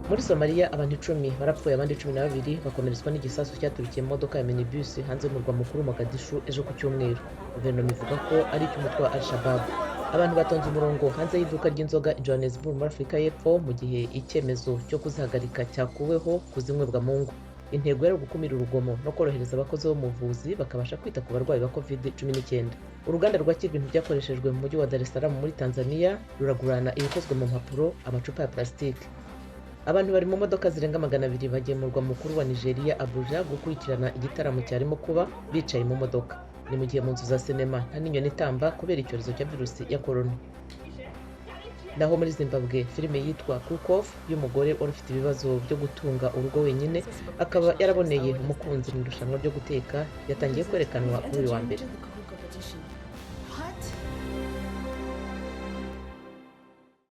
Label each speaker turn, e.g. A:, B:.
A: Muri Somaliya, abantu 10 barapfuye, abandi 12 bakomeretswa n'igisasu cyaturikiye mu modoka ya minibus hanze y'umurwa mukuru Mogadishu ejo ku cyumweru. Guverinoma ivuga ko ari icy'umutwe wa Al Shabab. Abantu batonze umurongo hanze y'iduka ry'inzoga i Johannesburg muri Afurika y'Epfo, mu gihe icyemezo cyo kuzihagarika cyakuweho kuzinywebwa mu ngo. Intego yari ugukumira urugomo no korohereza abakozi bo mu buvuzi bakabasha kwita ku barwayi ba COVID-19. Uruganda rwakira ibintu byakoreshejwe mu mujyi wa Dar es Salaam muri Tanzania ruragurana ibikozwe mu mpapuro, amacupa ya plastique. Abantu bari mu modoka zirenga 200 bagiye mu murwa mukuru wa Nigeria, Abuja, gukurikirana igitaramo cyarimo kuba bicaye mu modoka. Ni mu gihe mu nzu za sinema nta n'inyoni itamba kubera icyorezo cya virusi ya korona. Naho muri Zimbabwe, filime yitwa Cook Off y'umugore wari ufite ibibazo byo gutunga urugo wenyine, akaba yaraboneye umukunzi mu irushanwa ryo guteka, yatangiye kwerekanwa kuri uyu wa mbere.
B: The cooking competition.